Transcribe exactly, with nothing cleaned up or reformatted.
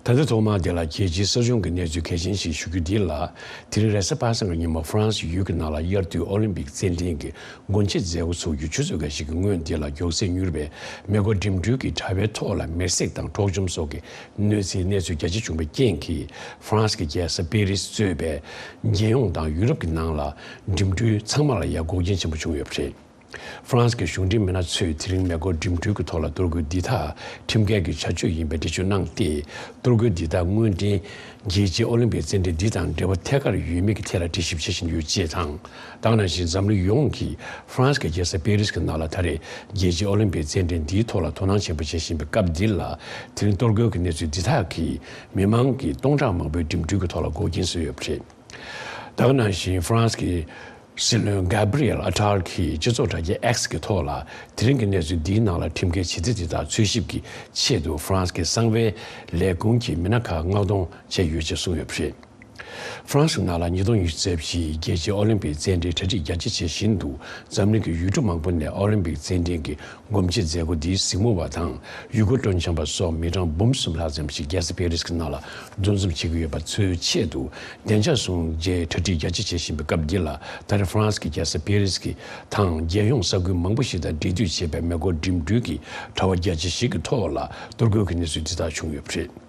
ད་ལྟ་ཐོག་མར་འདི་ལ་རྒྱལ་སྤྱིའི་གསར་བྱུང་གི་གནས་ཚུལ་གལ་ཆེན་ཞིག་ཞུ་རྒྱུ་འདི་ལ། དེ་རིང་རེས་གཟའ་པ་སངས་ཀྱི་ཉིན་མོ་ཧྥ་རན་སི་ཡུལ་གྱི་ནང་ལ་དབྱར་དུས་ཨོ་ལིམ་པིག་རྩེད་འགྲན་གྱི་སྒོ་འབྱེད་མཛད་སྒོ་ཚུགས་རྒྱུ་ཆུ་ཚོད་འགའ་ཞིག་གི་སྔོན་འདི་ལ་མགྱོགས་ཚད་མྱུར་བའི་མེ་འཁོར་འགྲིམ་འགྲུལ་གྱི་དྲ་བའི་ཐོག་ལ་མེར་སྲེག་དང་འཕྲོག་བཅོམ་སོགས་ཀྱི་གནོད་འཚེའི་གནས་ཚུལ་རྒྱ་ཆེ་བྱུང་བའི་རྐྱེན་གྱིས། ཧྥ་རན་སི་གི་རྒྱལ་ས་པེ་རིས་གཙོས་པའི་རྒྱལ་ཡོངས་དང་ཡུ་རོབ་ཀྱི་ནང་ལ་འགྲིམ་འགྲུལ་ཚང་མ་ལ་ཡང་འགོག་རྐྱེན་ཆེན་པོ་བྱུང་ཡོད་པ་རེད། ཧྥ་རན་སི་གི་གཞུང་འབྲེལ་མི་སྣ་ཚོས་དེ་རིང་མེ་འཁོར་འགྲིམ་འགྲུལ་གྱི་ཐོག་ལ་གཏོར་རྒོལ་འདི་དག་ཁྲིམས་འགལ་གྱི་བྱ་སྤྱོད་ཡིན་པའི་འགྲེལ་བརྗོད་གནང་སྟེ། གཏོར་རྒོལ་འདི་དག་དངོས་འབྲེལ་རྒྱལ་སྤྱིའི་ཨོ་ལིམ་པིག་རྩེད་འགྲན་འདི་དང་འབྲེལ་བ་ཐད་ཀར་ཡོད་མེད་ཀྱི་ཐད་ལ་དྲི་ཞིབ་བྱེད་བཞིན་ཡོད་ཅེས་དང་། ད་ག་ནང་བཞིན་འཛམ་གླིང་ཡོངས་ཀྱིས་ཧྥ་རན་སི་གི་རྒྱལ་ས་པེ་རིས་ཀྱི་ནང་ལ་ད་རེས་རྒྱལ་སྤྱིའི་ཨོ་ལིམ་པིག་རྩེད་འགྲན་འདིའི་ཐོག་ལ་དོ་སྣང་ཆེན་པོ་བྱེད་བཞིན་པའི་སྐབས་འདི་ལ། དེ་རིང་གཏོར་རྒོལ་གྱི་གནས་ཚུལ་འདི་དག་གིས་མི་མང་གི་སྟོང་ཕྲག་མང་པོའི་འགྲིམ་འགྲུལ་གྱི་ཐོག་ལ་འགོག་རྐྱེན་བཟོས་ཡོད་པ་རེད། ད་ག་ནང་བཞིན་ཧྥ་རན་སི་གི་སྲིད་བློན་གྷ་བྷི་རི་ཨེལ་ཨ་ཏཱལ་གྱིས་སྤྱི་ཚོགས་དྲ་རྒྱ་X་གི་ཐོག་ལ། དེ་རིང་གི་གནས་ཚུལ་འདིའི་ནང་ལ་ཁྲིམས་འགལ་བྱེད་རྩིས་དེ་དག་འཚོལ་ཞིབ་ཀྱི་ཆེད་དུ་ཧྥ་རན་སི་གི་གསང་བའི་ལས་ཁུངས་ཀྱི་མི་སྣ་ཁག་མངགས་གཏོང་བྱས་ཡོད་ཅེས་གསུངས་ཡོད་པ་རེད། ཧྥ་རན་སི་ནང་ལ་ཉིས་སྟོང་ཉི་ཤུ་རྩ་བཞིའི་རྒྱལ་སྤྱིའི་ཨོ་ལིམ་པིག་རྩེད་འགྲན་གྲ་སྒྲིག་རྒྱ་ཆེ་བྱེད་བཞིན་དུ། འཛམ་གླིང་གི་ཡུལ་གྲུ་མང་པོ་ནས་ཨོ་ལིམ་པིག་རྩེད་འགྲན་གྱི་སྒོ་འབྱེད་མཛད་སྒོ་འདིའི་གཟིགས་མོ་བ་དང་། ཡུལ་སྐོར་སྤྲོ་འཆམ་པ་སོགས་མི་གྲངས་འབུམ་གསུམ་ལྷག་ཙམ་ཞིག་རྒྱལ་ས་པེ་རིས་ཀྱི་ནང་ལ་འདུ་འཛོམས་བྱེད་ཀྱི་ཡོད་པ་ཚོའི་ཆེད་དུ། བདེ་འཇགས་སྲུང་བརྩིའི་གྲ་སྒྲིག་རྒྱ་ཆེ་བྱེད་བཞིན་པའི་སྐབས་འདི་ལ། ད་རེས་ཧྥ་རན་སི་གི་རྒྱལ་ས་པེ་རིས་ཀྱི་དང་རྒྱལ་ཡོངས་ས་ཁུལ་མང་པོ་ཞིག་དང་འབྲེལ་མཐུད་བྱས་པའི་མེ་འཁོར་འགྲིམ་འགྲུལ་གྱི་དྲ་བ་རྒྱ་ཆེ་ཞིག་གི་ཐོག་ལ་གཏོར་རྒོལ་གྱི་གནས་ཚུལ་འདི་དག་བྱུང་ཡོད་པ་རེད།